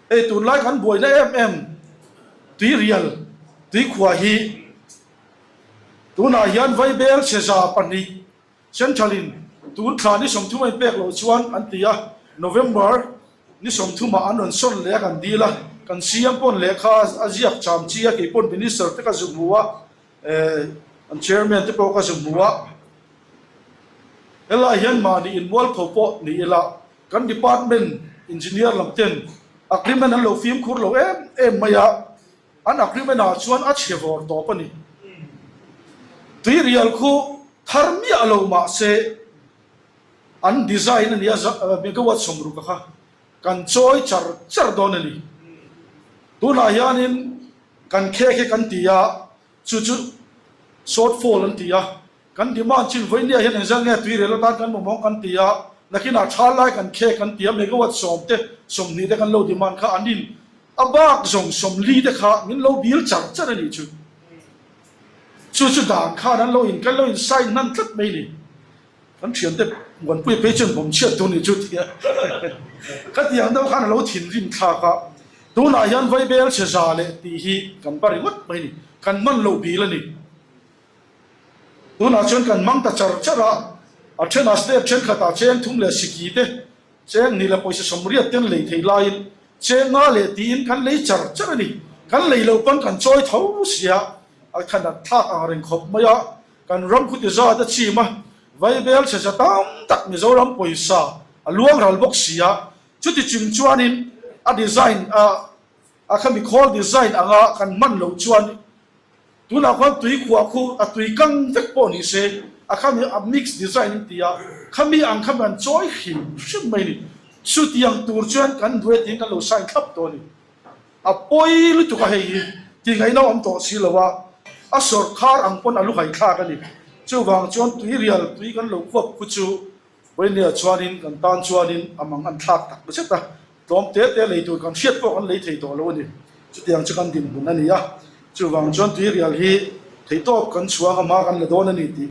Hei tunlai kan buaina em em tuirial tuikhuah hi tunah hian Vaibel chheza pahnih Central in tun thla ni 30 a inpek loh chuan an ti a, November ni 30 ah an rawn sawn leh a kan dil a, kan CM pawn lehkha a ziak cham chi a, kei pawn Minister te ka zu hmu a, eh an Chairman te pawh ka zu hmu a, helai hian mahni inmualpho pawh ni ila kan department engineer lam ten agreement an lo fimkhur lo em em mai a, An agreement ah chuan a chhe vawr tawp a ni. Tuirial khu thar miah lo mah se an design a nia megawatt 60 a kha kan chawi char char dawn a ni. Tunah hianin kan khek hi kan ti a, chu chu short fall an ti a, Kan demand chin vawinia hian engzat nge tuirel atan kan mamawh kan ti a, nakinah tha lai kan khek kan ti a, megawatt 10 te 20 te kan lo demand kha an in a bak zawng 40 te kha min lo bil char char a nih chu. Chu chu dan khan an lo in kan lo in sign hnan tlat mai ni. Kan thiante Muanpuia phei chuan bawm chhiat tur nih chu tia ka ti ang deuh khan a lo thinrim thlak a, tunah hian vaibel chhe za leh tih hi kan ba ringawt mai ni, kan hman loh bil a ni. Tunah chuan kan hmang ta char char a, a thenah step thenkhatah cheng thum leh siki te, cheng hnih leh pawisa 80 ten lei thei laiin cheng nga leh tiin kan lei char char a ni. Kan lei loh pawn kan chawi tho sia, a khan a thlak ang reng khawp mai a, kan ram khuti zat a chim a, vaibel chhe za tam tak Mizoram pawisa a luang ral bawk sia, chuti chung chuanin a design a a khami khawl design anga kan hman loh chuan Tunah khuan tui khuah khu a tui kang vek pawh ni se, a khami a mix design an ti a, khami ang khami an chawi hrim hrim mai a ni. Chutiang tur chuan kan duai tiin kan lo sign thlap tawh a ni. A pawi lutuk a hei hi tih ngaihna awm tawh si lo a, a sawrkhar ang pawn a lu haithlak a ni. Chuvang chuan tuirial tui kan lo khuap khu chu Vawinia chuanin kan tan chuanin a mang an thlak tak zet a, tlawm te te lei tur kan hriat pawh kan lei thei tawh lo a ni. Chutiang chu kan dinhmun a ni a, chuvang chuan tuirial hi theihtawp kan chhuang a hma kan la dawn a ni tih.